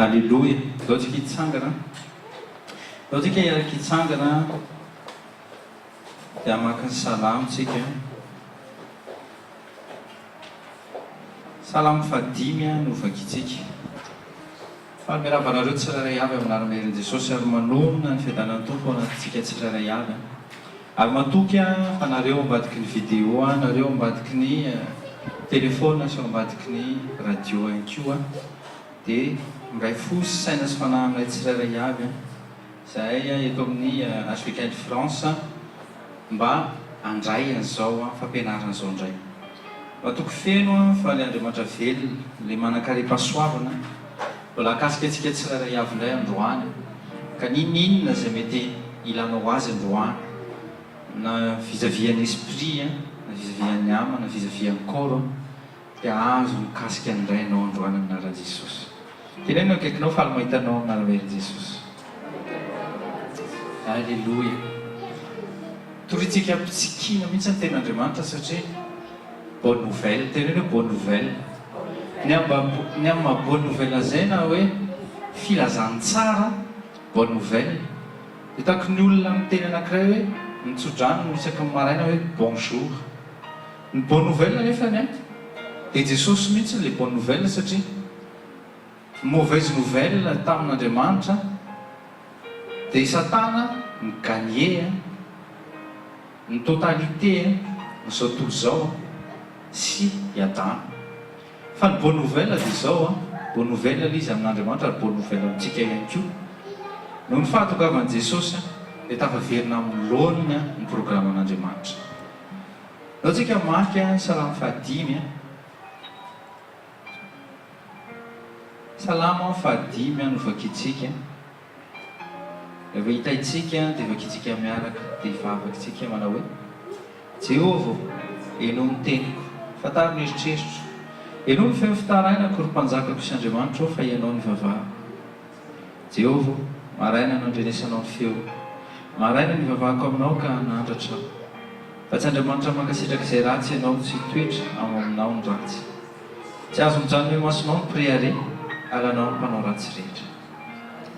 Aleloia. Ndao tsika hitsangana. Ndao tsika hiaraka hitsangana dia hamaky ny salamo tsika. Salamo fahadimy no vakintsika. Faly miarahaba anareo tsirairay avy amin'ny anaran'i Herin'i Jesosy ary manonona ny fiadanan'ny Tompo ao anatintsika tsirairay avy. Ary matoky aho fa nareo ambadiky ny vidéo, nareo ambadiky ny téléphone sy ao ambadiky ny radio ihany koa dia miray fo sy saina sy fanahy aminay tsirairay avy izahay eto amin'ny HVKL France mba handray an'izao fampianarana izao indray. Matoky feno aho fa ilay Andriamanitra velona, ilay manan-karem-pahasoavana, mbola hahakasika antsika tsirairay avy indray androany, ka n'inon'inona izay mety hilanao azy androany, na vis-à-vis an'ny esprit, na vis-à-vis an'ny âme, na vis-à-vis an'ny corps, dia hahazo mikasika indray ianao androany amin'ny anaran'i Jesosy. Teneno eo akaikinao, faly mahita anao amin'ny anaran'i Jesosy. Alléluia. Torintsika am-pitsikiana mihitsy ny tenin'Andriamanitra satria bonne nouvelle. Teneno hoe bonne nouvelle. Ny amin'ny ny amin'ny maha bonne nouvelle an'izay na hoe filazantsara, bonne nouvelle, dia tahaky ny olona miteny anankiray hoe mitso-drano isaky ny maraina hoe bonjour. Ny bonne nouvelle anefany an, dia Jesosy mihitsy ilay bonne nouvelle satria mauvaise nouvelle tamin'Andriamanitra dia i Satana ni-gagner ny totalité n'izao tontolo izao sy i Adama. Fa ny bonne nouvelle dia izao an, bonne nouvelle ilay izy amin'Andriamanitra ary bonne nouvelle amintsika ihany koa. Noho ny fahatongavan'i Jesosy dia tafaverina amin'ny laoniny ny programan'Andriamanitra. Ndao tsika hamaky ny Salamo fahadimy. Salamo fahadimy no vakintsika. Rehefa hitaintsika dia vakintsika miaraka dia hivavaka isika manao hoe, Jehovah ô, henoy ny teniko, fantaro ny eritreritro. Henoy ny feon'ny fitarainako, ry Mpanjakako sy Andriamanitro ô, fa Ianao no ivavahako. Jehovah ô, maraina no andrenesanao ny feoko. Maraina no ivavahako aminao ka hanandratra aho. Fa tsy Andriamanitra mankasitraka izay ratsy Ianao, tsy hitoetra ao aminao ny ratsy. Tsy azo mijanona eo imasonao ny mpirehareha, halanao ny mpanao ratsy rehetra.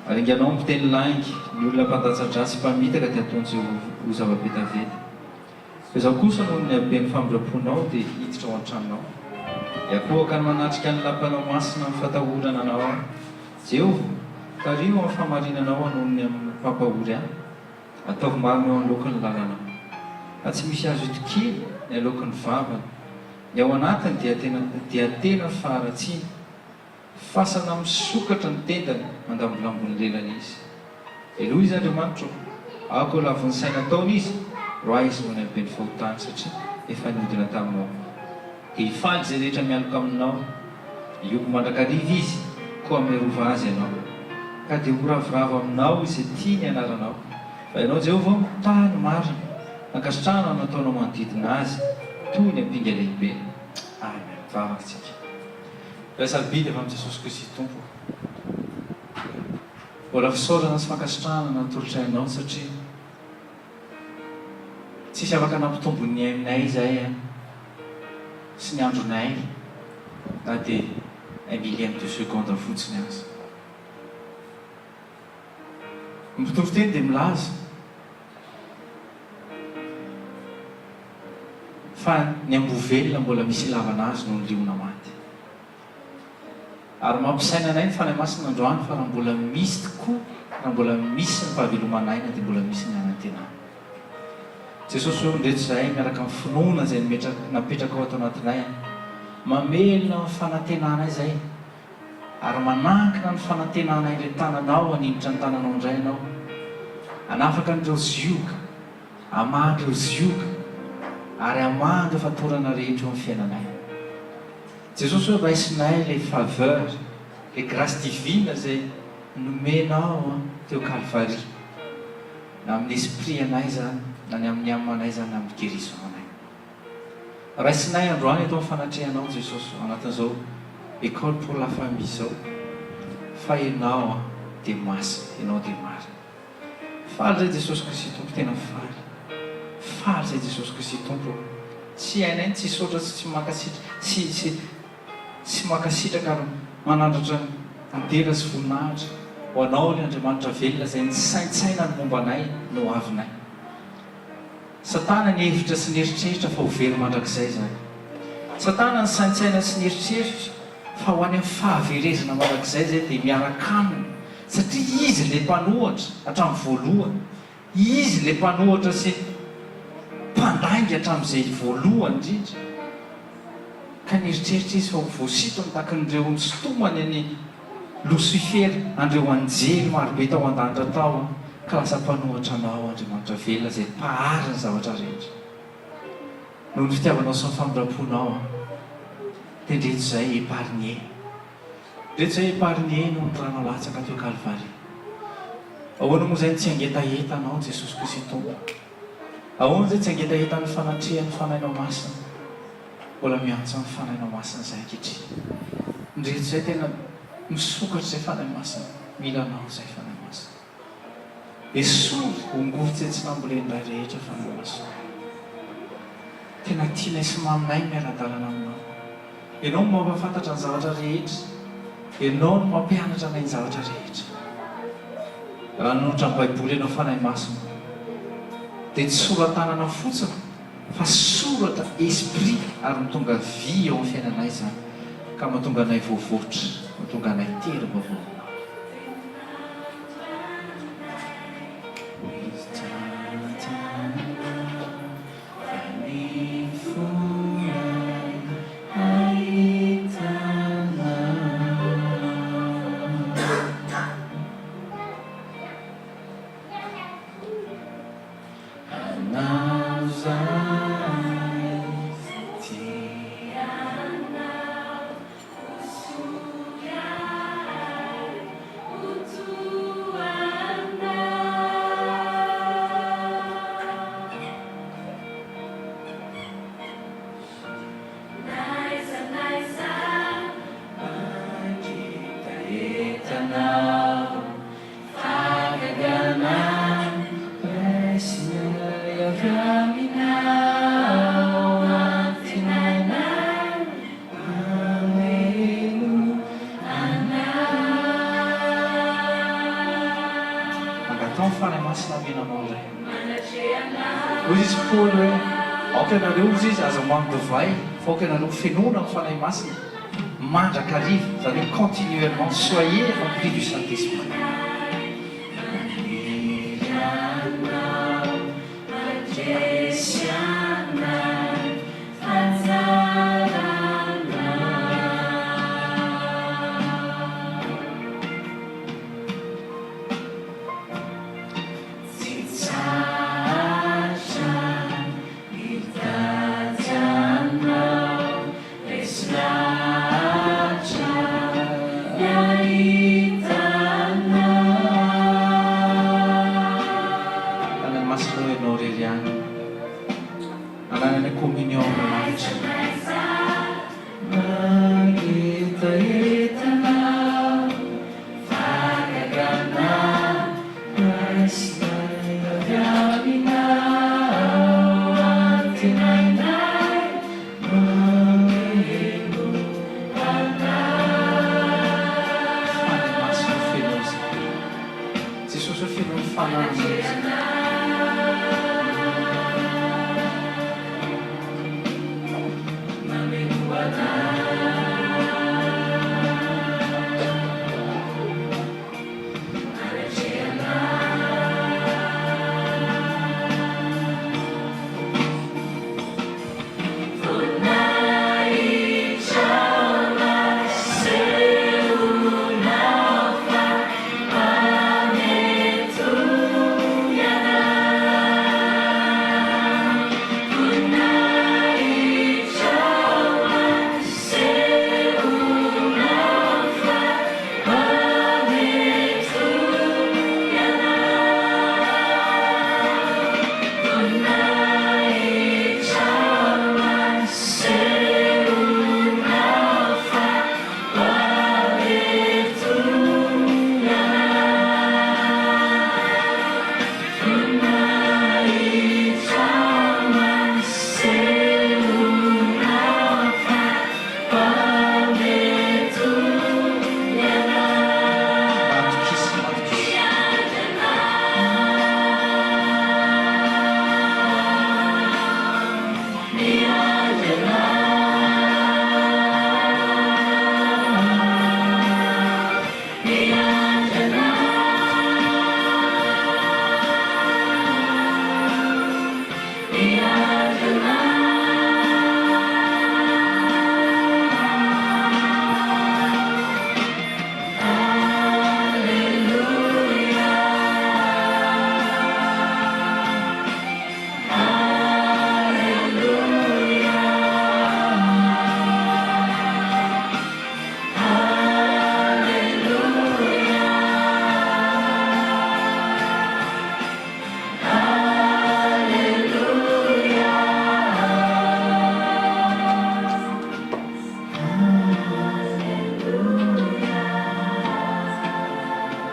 Aringanao ny mpiteny lainga, ny olona mpandatsa-drà sy mpamitaka dia ataon'i Jehovah ho zava-betaveta. Fa izaho kosa noho ny haben'ny famindram-ponao dia hiditra ao an-tranonao. Hiakohoka ny manatrika ny lapanao masina amin'ny fatahorana anao aho. Jehovah, tariho amin'ny fahamarinanao aho noho ny amin'ny mpampahory ahy. Ataovy marina eo anoloako ny lalanao. Fa tsy misy azo itokiana ny aloaky ny vavany. Ny ao anatiny dia tena dia tena faharatsiana. Fasana misokatra ny tendany, mandambolambo ny lelany izy. Helohy izy Andriamanitra ô! Aoka ho lavin'ny saina ataony izy, roahy izy noho ny haben'ny fahotany, satria efa nihodina taminao. Dia hifaly izay rehetra mialoka aminao, hioby mandrakariva izy, koa miarova azy ianao. Ka dia ho ravoravo aminao izay tia ny anaranao. Fa ianao Jehovah ô, mitaha ny marina, ankasitrahana ny nataonao manodidina azy, toy ny ampinga lehibe. Amen. Mivavaka isika. Ray sarobidy avy amin'i Jesosy Kristy Tompo ô. Mbola fisaorana sy fankasitrahana no atolotray anao satria tsisy afaka nampitombo ny ainay izay an, sy ny andronay na dia un millième de seconde fotsiny aza. Ny mpitoriteny dia milaza fa ny amboa velona mbola misy ilavana azy noho ny liona maty. Ary mampisaina anay ny Fanahy Masina androany fa raha mbola misy tokoa, raha mbola misy ny fahavelomana aina dia mbola misy ny hanantenana. Jesosy ô, indreto izahay miaraka amin'ny finoana izay napetrakao ato anatinay an. Mamelona ny fanantenanay izahay ary manankina ny fanantenanay ilay tananao haninitra ny tananao indray ianao hanafaka an'ireo zioga, hamaha an'ireo zioga ary hamaha an'ireo fatorana rehetra eo amin'ny fiainanay. Jesosy ô raisinay ilay faveur, ilay grâce divine izay nomenao teo Kalvary, na amin'ny esprit anay izany, na ny amin'ny âme anay izany, na amin'ny guérison anay. Raisinay androany eto amin'ny fanatrehanao Jesosy ao anatin'izao école pour la famille izao fa Ianao dia masina, Ianao dia marina. Faly zay Jesosy Kristy Tompo tena faly. Faly zay Jesosy Kristy Tompo ô. Tsy hainay ny tsy hisaotra sy tsy mankasitra sy sy sy mankasitraka ary manandratra ny. Ny dera sy voninahitra ho Anao ry Andriamanitra velona izay nisaintsaina ny momba anay no avinay. Satana nihevitra sy nieritreritra fa ho very mandrakizay izahay. Satana nisaintsaina sy nieritreritra fa ho any amin'ny fahaverezana mandrakizay izay dia miaraka aminy satria izy ilay mpanohatra hatramin'ny voalohany. Izy ilay mpanohatra sy mpandainga hatramin'izay voalohany indrindra. Ka nieritreritra izy fa ho voasintony takin'ireo nisintomany an'i Losifera, an'ireo anjely marobe tao an-danitra tao, ka lasa mpanohatra anao, Andriamanitra velona izay Mpahary ny zavatra rehetra. Noho ny fitiavanao sy ny famindram-ponao, dia ndreto izay épargné. Ndreto izay épargné noho ny ranao latsaka teo Kalvary. Ahoana moa izay no tsy hangetaheta anao, Jesosy Kristy Tompo? Ahoana izay tsy hangetaheta ny fanatrehan'ny Fanahinao Masina? Mbola miantso ny Fanahinao Masina izahay ankehitriny. Ndreto izay tena misokatra izay Fanahy Masina. Mila Anao izahay Fanahy Masina. Esory hongory tsy tsy nambolen'ny Ray rehetra Fanahy Masina. Tena tianay sy maminay ny miara-dalana Aminao. Ianao no mampahafantatra ny zavatra rehetra. Ianao no mampianatra anay ny zavatra rehetra. Raha nanoratra ny Baiboly ianao Fanahy Masina dia tsy sora-tanana fotsiny fa soratra esprit ary mitonga vie eo amin'ny fiainanay izany ka mahatonga anay voavoatra, mahatonga anay tera-baovao aminao. Angataho ny Fanahy Masina hameno anao indray. Hoy izy Paoly hoe, Aoka ianareo, hozy izy, aza mamo divay, fa aoka ianareo ho fenoina amin'ny Fanahy Masina mandrakariva, izany hoe continuellement, soyez remplis du Saint-Esprit. Fanahy Masina ô Ianao irery ihany anananay communion amin'ny lanitra. Fanahy Masina feno izay. Jesosy ô feno ny fanahinao izay.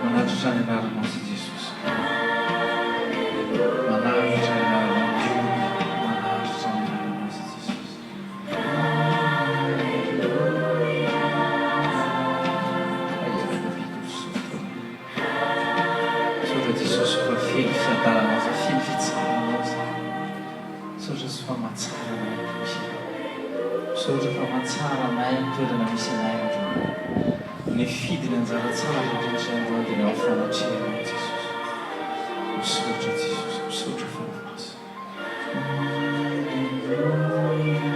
Manatitra ny anaranao sy Jesosy. Manatitra ny anaranao Dioka. Manatitra ny anaranao sy Jesosy. Misaotra Jesosy fa feno fiadananao fa feno fitsaranao izany. Misaotra Jesosy fa mahatsara anay ny Misaotra fa mahatsara anay ny toerana misy anay androany. Nifidy ny anjara tsara indrindra izay androany dia ny ao fanatrehanao Jesosy. Misaotra Jesosy, misaotra Fanahy Masina. Aleloia.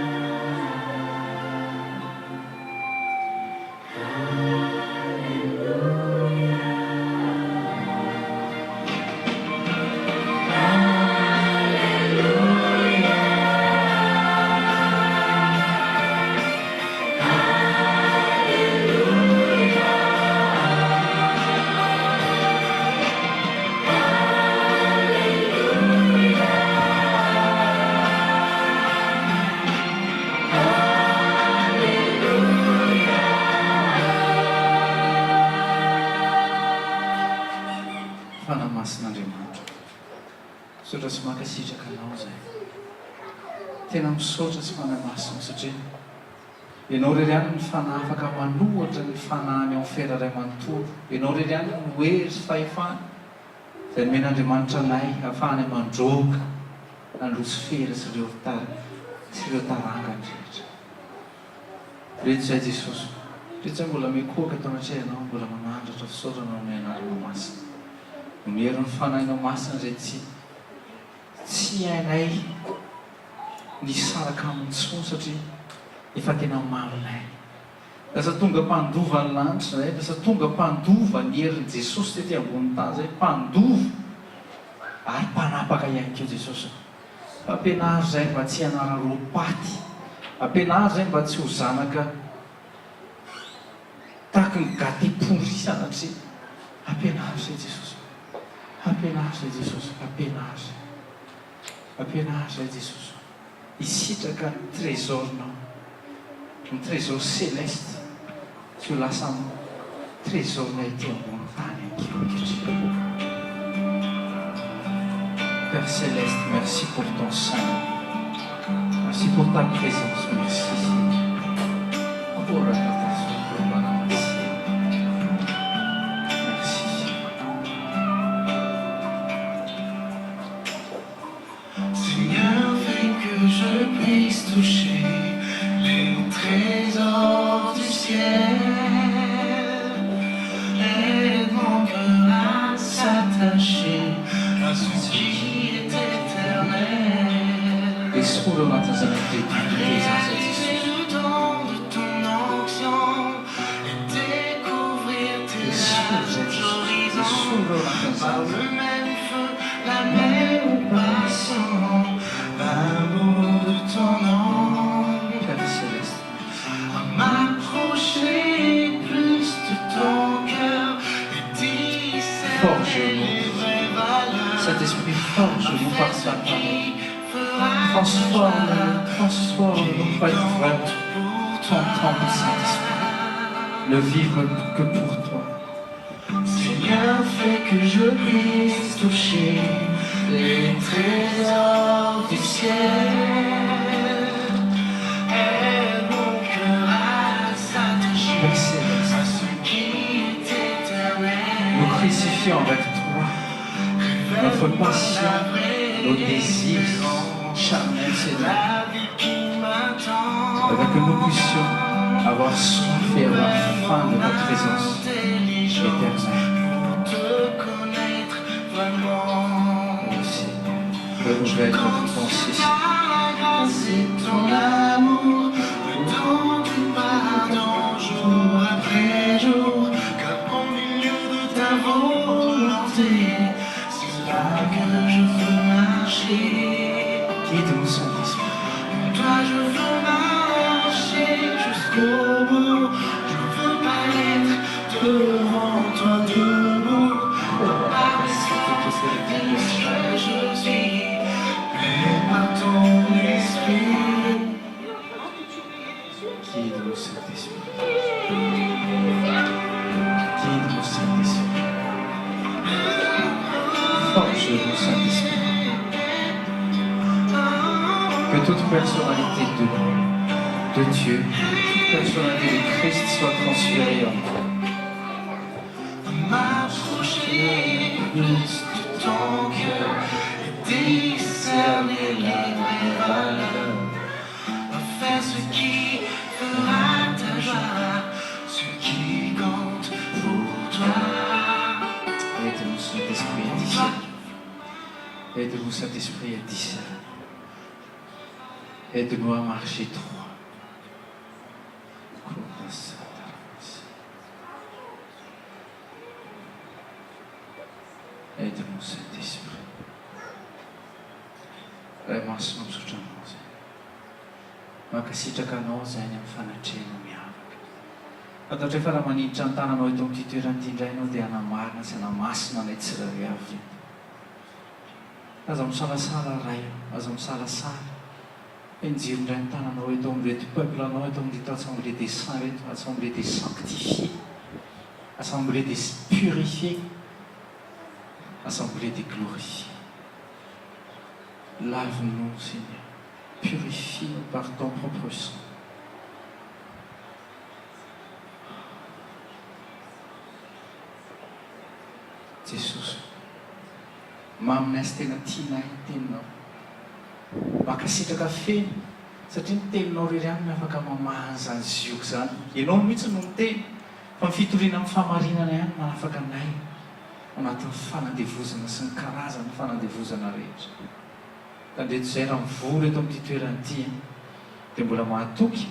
Fanahy Masin'Andriamanitra ô, misaotra sy mankasitraka Anao izahay. Tena misaotra sy Fanahy Masina satria Ianao irery ihany ny Fanahy afaka manohatra ny fanahiny enfer iray manontolo. Ianao irery ihany no hery sy fahefana izay nomen'Andriamanitra anay ahafahanay mandroaka an'i Losifera sy ireo sy ireo tarangany rehetra. Ireto izahay Jesosy o. Ireto izahay mbola mikohaka eto anatrehanao, mbola manandratra fisaorana noho ny anaranao masina. Noho ny herin'ny Fanahinao masina izay tsy tsy hainay ny hisaraka aminy intsony satria efa tena maminay. Lasa tonga mpandova ny lanitra izahay, lasa tonga mpandova ny herin'i Jesosy tety ambonin'ny tany izahay, mpandova ary mpanapaka ihany koa Jesosy. Ampianaro izahay mba tsy hanara-roa-paty, ampianaro izahay mba tsy ho zanaka tahaky ny gâté pourri sanatria. Ampianaro izahay Jesosy, ampianaro izahay Jesosy, ampianaro izahay, ampianaro izahay Jesosy. Hisitraka ny trésor-nao, ny trésor céleste, tsy ho lasa trésor-nay ety ambony tany ankehitriny. Père céleste, merci pour ton sein, merci pour ta présence, merci Seigneur. Merci Seigneur. Seigneur fais que je puisse toucher les trésors du ciel Aide mon cœur à s'attacher à ce qui est éternel Esory ao anatin'izany incrédulité izany izay Réaliser Jesosy. le don de ton onction et découvrir tes Esory izay larges Jesosy. horizons Esory ao Par anatin'izany. le même feu, la même passion, l'amour de ton nom Père Céleste, merci. À m'approcher plus de ton cœur et discerner Forge-nous. les vraies valeurs Saint-Esprit, forge-nous Afin par ce ta parole. qui fera ta joie Transforme-nous, transforme-nous qui pour être compte vraiment pour ton toi temple, Saint-Esprit. Ne vivre que pour toi. Seigneur, fais que je puisse toucher les trésors du ciel. Aide mon cœur à s'attacher Père Céleste, à ce qui est nous éternel. crucifions avec toi notre Révèle-moi passion, la vraie nos désirs espérance, charnels, Seigneur, la vie qui afin que nous puissions m'attend. avoir soif et avoir Ouvre faim de mon ta présence intelligence. éternelle. Je vais être Quand récompensé. ta grâce et ton amour me donnent du pardon jour après jour, comme au milieu de ta volonté, c'est là que je veux marcher. Guide-nous, Saint-Esprit. En toi je veux marcher jusqu'au bout, je veux paraître devant toi debout, non par mes forces, ni ce que je suis, mais par ton esprit. Guide-nous, Saint-Esprit. Guide-nous, Saint-Esprit. Forge-nous, Saint-Esprit. Que toute personnalité de, de Dieu, toute personnalité de Christ soit transférée en nous. M'approcher plus de ton cœur et discerner la vraie valeur. Faire ce qui fera ta joie, ce qui compte pour toi. Aide-nous, Saint-Esprit, à discerner. Aide-nous, Saint-Esprit, à discerner. Aide-nous à marcher droit. Aide-nous, Saint-Esprit. Ray masina misaotra anao zay. Mankasitraka anao zay any amin'ny fanatrehanao miavaka. Fantatray fa raha maniditra ny tananao eto amin'ity toerana ity indray ianao dia hanamarina sy hanamasina anay tsirairay avy eto. Aza misalasala Ray o, aza misalasala. Enjiro indray ny tananao eto amin'ireto peuple anao eto amin'ireto assemblée des saints ireto, assemblée des sanctifiés, assemblée des purifiés, assemblée des glorifiés. Lave-nous Seigneur, purifie-nous par ton propre sang. Jesosy ô, maminay sy tena tianay ny teninao. Mankasitraka feno satria ny teninao irery ihany no afaka mamaha an'izany zioga izany. Ianao mihitsy no miteny fa ny fitoriana amin'ny fahamarinana ihany no manafaka anay ao anatin'ny fanandevozana sy ny karazan'ny fanandevozana rehetra. Tandreto izay raha mivory eto amin'ity toerana ity dia mbola mahatoky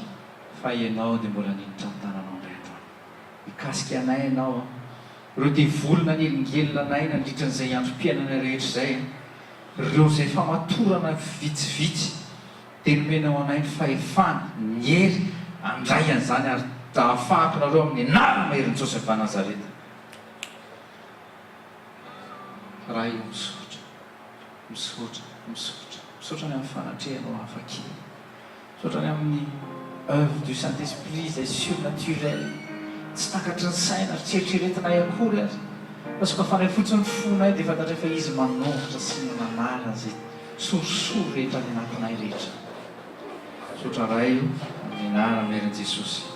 fa Ianao dia mbola niditra ny tananao indray androany. Hikasika anay Ianao an. Ireo devoly nanelingelina anay nandritra an'izay androm-piainanay rehetra izay an. Ireo izay famatorana vitsivitsy dia nomenao anay ny fahefana, ny hery handray an'izany ary hahafahako nareo amin'ny anarana maherin'i Josefa Nazareta. Ray o misaotra, misaotra, misaotra, misaotra ny amin'ny fanatrehanao hafa kely. Misaotra ny amin'ny oeuvre du Saint Esprit izay surnaturel, tsy takatry ny saina ary tsy eritreretinay akory ary, fa sokafanay fotsiny ny fonay dia fantatray fa Izy manovitra sy manala izay sorisory rehetra any anatinay rehetra. Misaotra Ray o, amin'ny anaran'ny Herin'i Jesosy.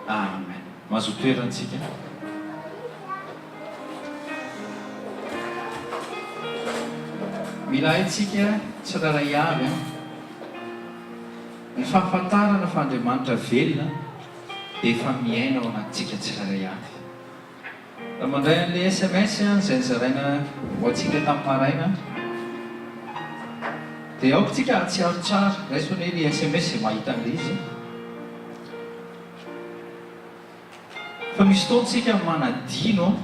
Amen. Mazoto toerana tsika. Mila haintsika tsirairay avy an, ny fahafantarana fa Andriamanitra velona dia efa miaina ao anatintsika tsirairay avy. Raha mandray an'ilay sms izay nozaraina ho antsika tamin'ny maraina dia aoka tsika hahatsiaro tsara, raiso anie ilay sms izay mahita an'ilay izy. Fa misy fotoana tsika manadino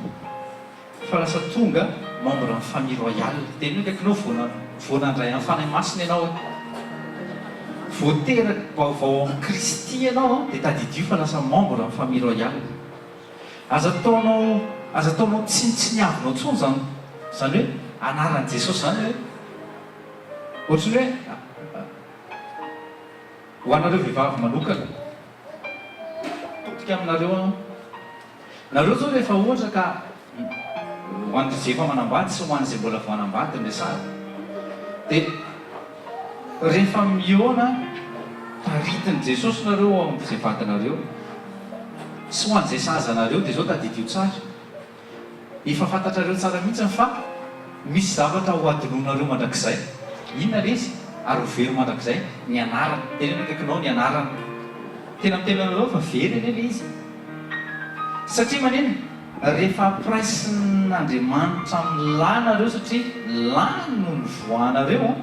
fa lasa tonga membre ny famille royale. Dia inona akaikinao vao vao nandray an'ny Fanahy Masina ianao e. Vao teraka vaovao ao amin'i Kristy ianao dia tadidio fa lasa membre ny famille royale. Aza ataonao aza ataonao tsinontsiniavinao intsony izany izany hoe anaran'i Jesosy izany hoe ohatran'ny hoe ho anareo vehivavy manokana. Todika aminareo aho. Nareo zao rehefa ohatra ka ho an'izay efa manambady sy ho an'izay mbola vao hanambady no resahako dia rehefa mihaona taritin'i Jesosy nareo ao amin'izay vadinareo sy ho an'izay sahaza anareo dia zao tadidio tsara. Efa fantatrareo tsara mihitsy fa misy zavatra ho adinoinareo mandrakizay. Inona ilay izy? Ary ho very mandrakizay ny anarana. Teneno akaikinao ny anarana. Tena miteny anareo aho fa very anie ilay izy. Satria manina? Rehefa ampiraisin'Andriamanitra amin'ny lahy nareo satria lahy no nivoahanareo an!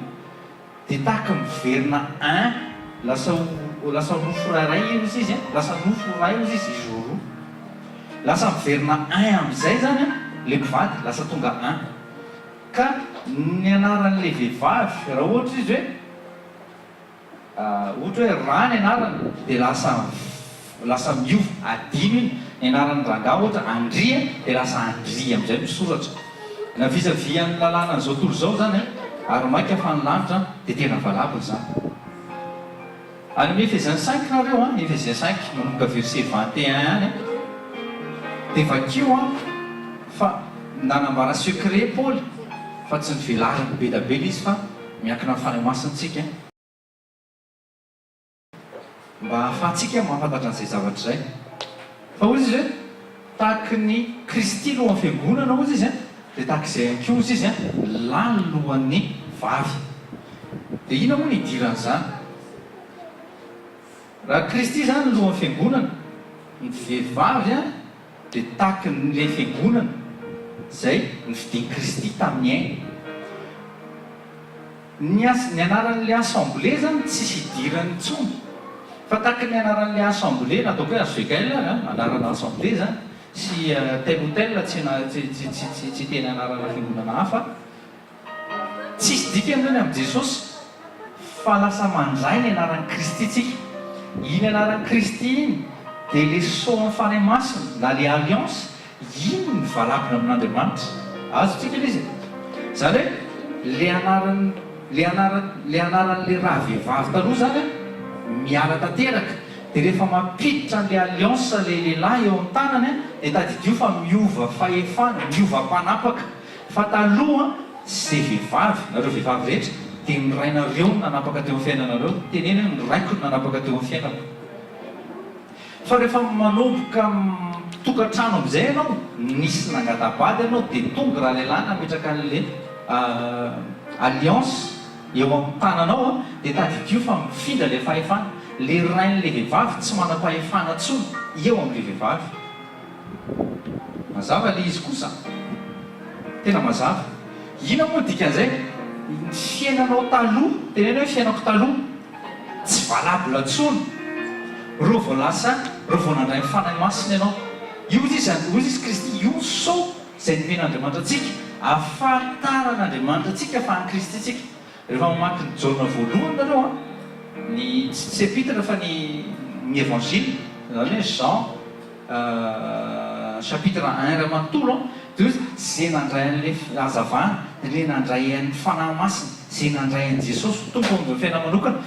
Dia tahaka miverina un, lasa ho lasa nofo iray ozy izy an, lasa nofo iray ozy izy izy roroa. Lasa miverina un amin'izay izany an, ilay mpivady lasa tonga un. Ka ny anaran'ilay vehivavy raha ohatra izy hoe Ohatra hoe Ra ny anarany dia lasa lasa miova, adino iny, ny anaran'ny rangahy ohatra Andria dia lasa Andria amin'izay no soratra. Na vis à vis an'ny lalànan'izao tontolo izao izany an, ary mainka fa ny lanitra dia tena valable izany. Any amin'ny Ephésiens cinq nareo an, Ephésiens cinq manomboka verset 21 any an, dia vakio an fa nanambara secret Paoly fa tsy novelariny be da be ilay izy fa Miankina amin'ny Fanahy Masina isika mba hahafahantsika mahafantatra an'izay zavatra izay. Fa hoy izy hoe, Tahaky ny Kristy lohan'ny Fiangonana, hozy izy, dia tahaka izay ihany koa, hozy izy, lahy ny lohan'ny vavy. Dia inona moa no idiran'izany? Raha Kristy izany ny lohan'ny Fiangonana, ny vehivavy dia tahaky ny ilay Fiangonana izay nofidin'i Kristy tamin'ny ainy. Ny as, ny anaran'ilay assemblée izany tsisy idirany intsony. Fa tahaky ny anaran'ilay assemblée, na ataoko hoe ASVKL ary an, anarana assemblée izany, sy tel ou tel tsy tsy tsy tsy tsy hiteny anarana fiangonana hafa, Tsisy dikany zany amin'i Jesosy fa lasa mandray ny anaran'i Kristy tsika. Iny anaran'i Kristy iny dia le sceau an'ny Fanahy Masina na le alliance, iny no valable amin'Andriamanitra. Azontsika le izy e? Zany hoe le anaran'ny le anaran le anaran'le rahavehivavy taloha zany an miala tanteraka dia rehefa mampiditra an'le alliance le lehilahy eo amin'ny tanany an dia tadidio fa miova fahefana, miova mpanapaka. Fa taloha ze vehivavy, nareo vehivavy rehetra, dia ny rainareo no nanapaka teo amin'ny fiainanareo, teneno hoe ny raiko no nanapaka teo amin'ny fiainako. Fa rehefa manomboka mitokantrano amin'izay ianao, nisy nangata-bady ianao, dia tonga ralehilahy nametraka an'le alliance eo amin'ny tananao, dia tadidio fa mifindra le fahefana, le rain'le vehivavy tsy manam-pahefana intsony eo amin'le vehivavy. Mazava le izy kosa. Tena mazava. Inona moa ny dikan'izay? Ny fiainanao taloha, teneno hoe fiainako taloha, tsy valable intsony reo vao lasa, reo vao nandray ny Fanahy Masina ianao. Io hozy izy, hozy izy Kristy, io ny sceau izay nomen'Andriamanitra antsika, ahafantaran'Andriamanitra antsika fa an'i Kristy tsika. Rehefa mamaky ny Jaona voalohany nareo an, ny tsy tsy epitre fa ny ny évangile, izany hoe Jean chapitre un iray manontolo an, dia hoy izy, izay nandray an'ilay hazavana, ilay nandray an'ny Fanahy Masina, izay nandray an'i Jesosy ho Tompo amin'ny fiainana manokana,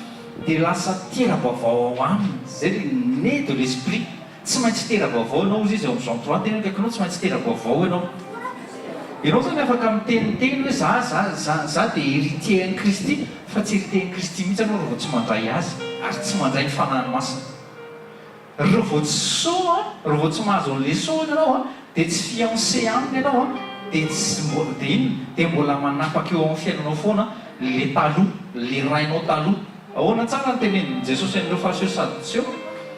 dia lasa tera-baovao ao aminy, izay ilay né de l'esprit. Tsy maintsy tera-baovao ianao hozy izy ao amin'ny Jean trois, tena akaikinao tsy maintsy tera-baovao ianao. Ianao zany afaka miteniteny hoe za za za za dia héritier an'i Kristy fa tsy héritier an'i Kristy mihitsy ianao raha vao tsy mandray Azy ary tsy mandray ny Fanahiny Masina. Raha vao tsy sceau an, raha vao tsy mahazo an'ilay sceau ianao an, dia tsy fiancé aminy ianao an, dia tsy mbola dia inona? Dia mbola manapaka eo amin'ny fiainanao foana le taloha, le rainao taloha. Ahoana tsara ny tenenin'i Jesosy an'ireo fariseo sy sadoseo?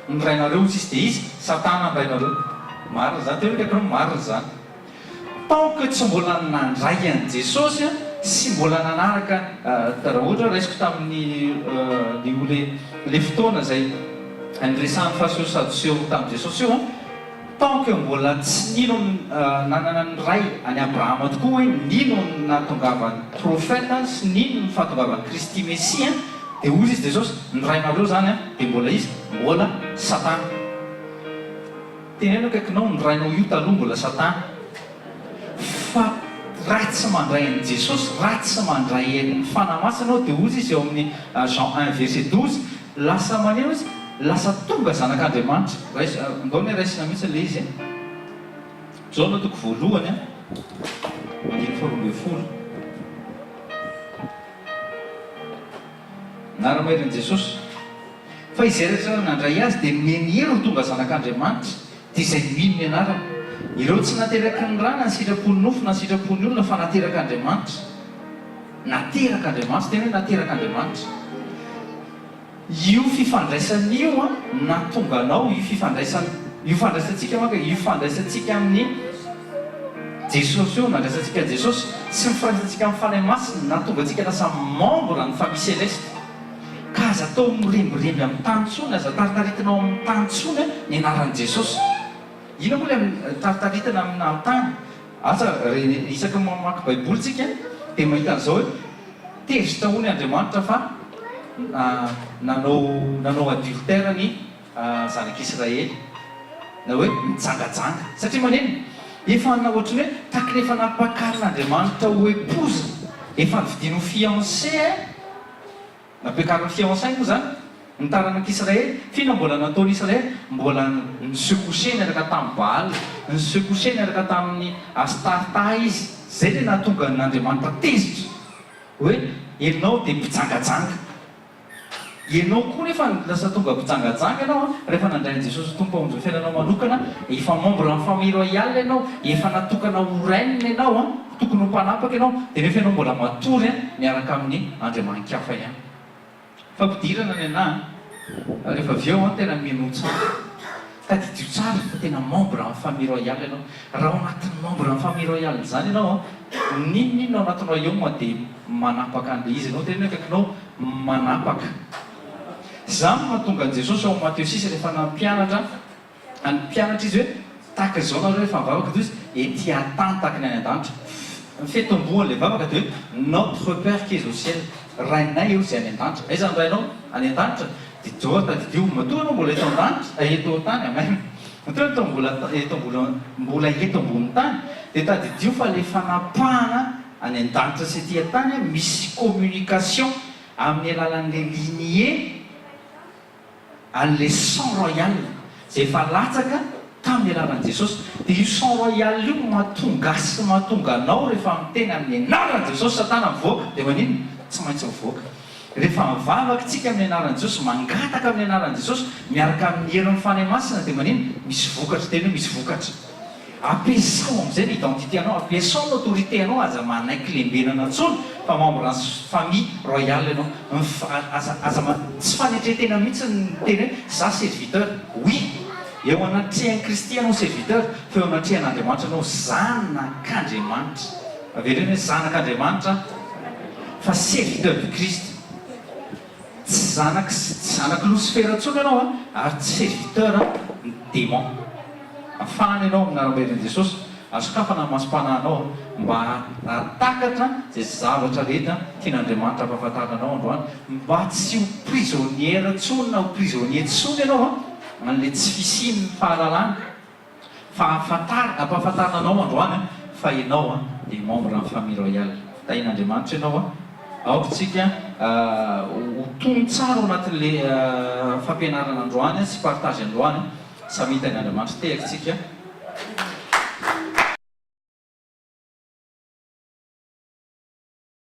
Ny rainareo hozy izy dia iza? Satana ny rainareo. Marina izany, tena akaiky anao, marina izany. Tant que tsy mbola nandray an'i Jesosy sy mbola nanaraka, raha ohatra hoe raisiko tamin'ny ny le le fotoana izay niresahan'ny fariseo sy sadoseo tamin'i Jesosy io an, Tant que mbola tsy nino nanana ny Ray an'i Abrahama tokoa hoe nino ny nahatongavan'ny Prophète sy nino ny fahatongavan'i Kristy Messia dia hozy izy Jesosy, ny Rainareo zany dia mbola iza? Mbola Satana. Teneno akaikinao ny Rainao io taloha mbola Satana fa raha tsy mandray an'i Jesosy, raha tsy mandray an'ny Fanahy Masina ianao dia hozy izy eo amin'ny Jean un verset 12, Lasa maneno izy, lasa tonga zanak'Andriamanitra. Raiso, andao anie raisina mihitsy ilay izy e. Jaona toko voalohany a, andininy faharoa ambin'ny folo. Nara-maherin'i Jesosy. Fa izay rehetra nandray Azy dia nomeny hery ho tonga zanak'Andriamanitra, dia izay mino ny anarany. Ireo tsy nateraky ny ra na ny sitrapon'ny nofo na ny sitrapon'ny olona fa naterak'Andriamanitra. Naterak'Andriamanitra, tena hoe naterak'Andriamanitra. Io fifandraisana io an, nahatonga anao, io fifandraisana, io fandraisantsika manko e, io fandraisantsika amin'ny. Jesosy io, nandraisantsika an'i Jesosy sy ny firaisantsika amin'ny Fanahy Masina nahatonga antsika lasa membre ny famille céleste. Ka aza atao mirembiremby amin'ny tany intsony, aza taritaritina ao amin'ny tany intsony ny anaran'i Jesosy. Inona moa ilay taritaritina amin'ny tany? Asa, isaky ny mamaky Baiboly tsika dia mahita an'izao hoe tezitra hono Andriamanitra fa nanao nanao adultère ny zanak'Israely, na hoe nijangajanga. Satria manenina? Efa ohatry ny hoe tahaka ny efa nampakarin'Andriamanitra ho épouse, efa novidiany ho fiancé, Nampiakarin'ny fiançailles moa izany ny taranak'Israely. F'inona mbola nataon'Israely? Mbola ni-se coucher niaraka tamin'i Baal, ni-se coucher niaraka tamin'i Astarta izy. Izay ilay nahatonga an'Andriamanitra tezitra hoe ianao dia mpijangajanga. Ianao koa nefa lasa tonga mpijangajanga ianao rehefa nandray an'i Jesosy ho Tompo mpamonjy ny fiainanao manokana, efa membre ny famille royale ianao, efa natokana ho reine ianao. Tokony ho mpanapaka ianao, dia nefa ianao mbola matory miaraka amin'ny andriamani-kafa ihany. Fampidirana ny anah an! Rehefa avy eo an, tena minoa tsara. Tadidio tsara fa tena membre amin'ny famille royale ianao. Raha ao anatin'ny membre amin'ny famille royale izany ianao an, n'inon'inona ao anatin'ny royaume dia manapaka an'ilay izy ianao. Teneno akaikinao, manapaka. Izany no mahatonga an'i Jesosy ao amin'ny Matio six rehefa nampianatra Any mpianatra izy hoe, Tahaka izao nareo rehefa mivavaka dia hoy izy, Ety an-tany tahaka ny any an-danitra. Ny fitomboan'ilay vavaka dia hoe, Notre Père qui es au ciel, Rainay eo izay any an-danitra. Aiza ny Rainao? Any an-danitra. Dia Joa tadidio, matoa ianao mbola eto an-danitra, eto an-tany, amen, matoa ianao mbola eto mbola mbola eto ambonin'ny tany, dia tadidio fa ilay fanapahana any an-danitra sy ety an-tany misy communication amin'ny alalan'ilay lignée, an'ilay sang royal izay efa latsaka tamin'ny alalan'i Jesosy. Dia io sang royal io no mahatonga ahy sy mahatonga anao rehefa miteny amin'ny anaran'i Jesosy satana mivoaka dia maninona? Tsy maintsy mivoaka. Rehefa mivavaka isika amin'ny anaran'i Jesosy, mangataka amin'ny anaran'i Jesosy miaraka amin'ny herin'ny Fanahy Masina dia maninona? Misy vokatra, teny hoe misy vokatra. Ampiasao amin'izay ny identité anao, ampiasao ny autorité anao, aza manaiky lembenana intsony fa membre ny famille royale ianao, aza aza tsy fanetren-tena mihitsy ny miteny hoe za serviteur, oui eo anatrehan'i Kristy ianao serviteur fa eo anatrehan'Andriamanitra ianao zanak'Andriamanitra, avereno hoe zanak'Andriamanitra fa serviteur du Christ. Tsy zanak tsy zanak'i Losifera intsony ianao an, ary tsy serviteur ny démon. Afahana ianao amin'ny anaram-baherin'i Jesosy, ary sokafana ny masom-panahinao mba hahatakatra izay zavatra rehetra tian'Andriamanitra hampahafantarina anao androany, mba tsy ho prisonnière intsony na ho prisonnier intsony ianao an, an'ilay tsy fisian'ny fahalalana. Fa ahafantar, ampahafantarina anao androany fa ianao dia membre ny famille royale. Tahian'Andriamanitra ianao. Aoka tsika ho tony tsara ao anatin'le fampianarana androany sy partage androany. Samy hitahin'Andriamanitra. Tehaka tsika.